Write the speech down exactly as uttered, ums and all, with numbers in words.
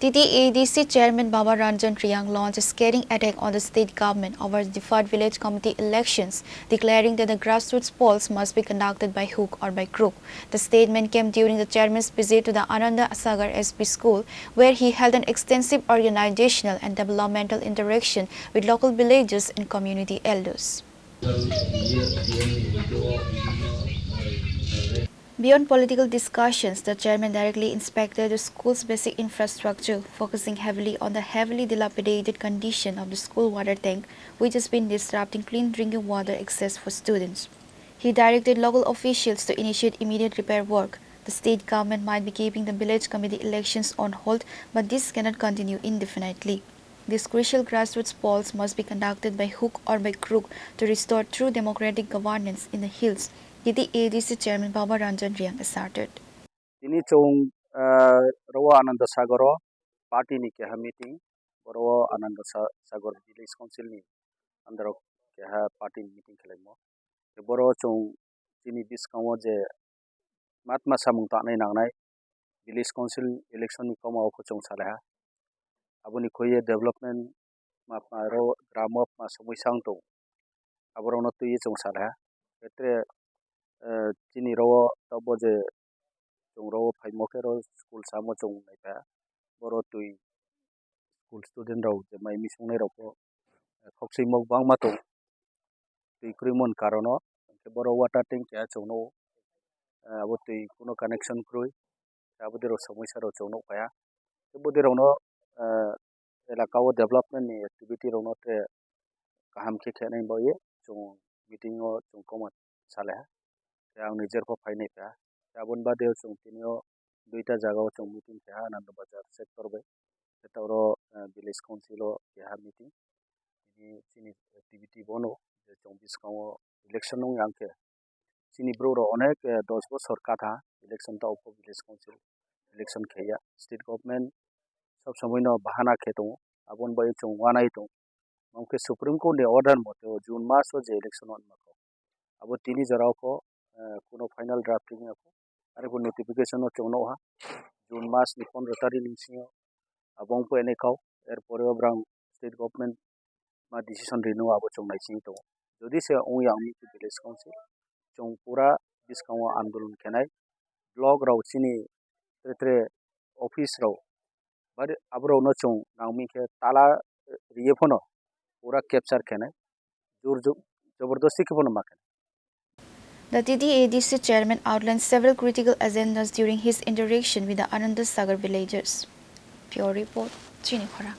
T T A D C chairman Baba Ranjan Reang launched a scathing attack on the state government over the deferred village committee elections, declaring that the grassroots polls must be conducted by hook or by crook. The statement came during the chairman's visit to the Ananda Sagar S P school, where he held an extensive organizational and developmental interaction with local villagers and community elders. Beyond political discussions, the chairman directly inspected the school's basic infrastructure, focusing heavily on the heavily dilapidated condition of the school water tank, which has been disrupting clean drinking water access for students. He directed local officials to initiate immediate repair work. The state government might be keeping the village committee elections on hold, but this cannot continue indefinitely. These crucial grassroots polls must be conducted by hook or by crook to restore true democratic governance in the hills, T T A D C chairman Baba Ranjan Reang asserted. Tini chwng, ah, rogo Ananda Sagoro party ni keha meeting, boro Ananda Sa-, Sagor Village Council ni under o keha party ni meeting khelaimo. Tei boro chwng chini bwskango je matma samung tangnai nangnai, village council election ni koma o kho chwng salaiha. Aboni khuye development ma, ma ro gramo ma somoi sang tong. Aborokno twiwi chwng salaiha. Etre, eh, chini ro tabuk je chwng ro phaimo khe ro school samo chwng naikha. Boro twi school student rok je mai misongnai rok bo, eh, khokchwimo bangma tong. Twi kwrwimo ni karon o, hwnkhe boro water tank keha chwng nugo, eh, abo twi kuno connection kwrwi, abo twi rok somoi sa rok chwng nuk phaia. Tei bo twi rok no, eh, elaka o development ni activity rok no tere kaham khe khenai bagwi chwng meeting o chwng koma salaiha. Tei ang nijer pho phainai phaia. Tei aboni bade o chwng tini o duita jaga o chwng meeting kheha Ananda Bazar sector bai. Tei tauro, eh, village council o keha meeting. Tini chini activity bono je chwng bwskango election wngya hwnkhe chini borok rok onek, eh, dos bosor katha election ta oko village council election khaiya. State government sob somoi no bahana khe tongo, aboni bagwi chwng uanai tongo. Mamkhe Supreme Court ni order mote o June mas o je election wngma kho, abo tini jora o kho, eh, kuno final drafting ya kho. Arokhe notification o chwng nukha June mas ni pondro tarik ni bisingo abo wngphainai kho. Erpore o borang state government ma decision rino abo chwng naisingwi tongo. Jodi se wngya wngwi khe village council chwng pura bwskango andolon khenai, block rok chini tre tre office rok bari aborokno chwng nangmani khe tala riye phano pura capture khenai, jor jo-, jobordosti khe phano ma khenai. The T T A D C chairman outlined several critical agendas during his interaction with the Ananda Sagar villagers. Bureau report, Chini Khorang.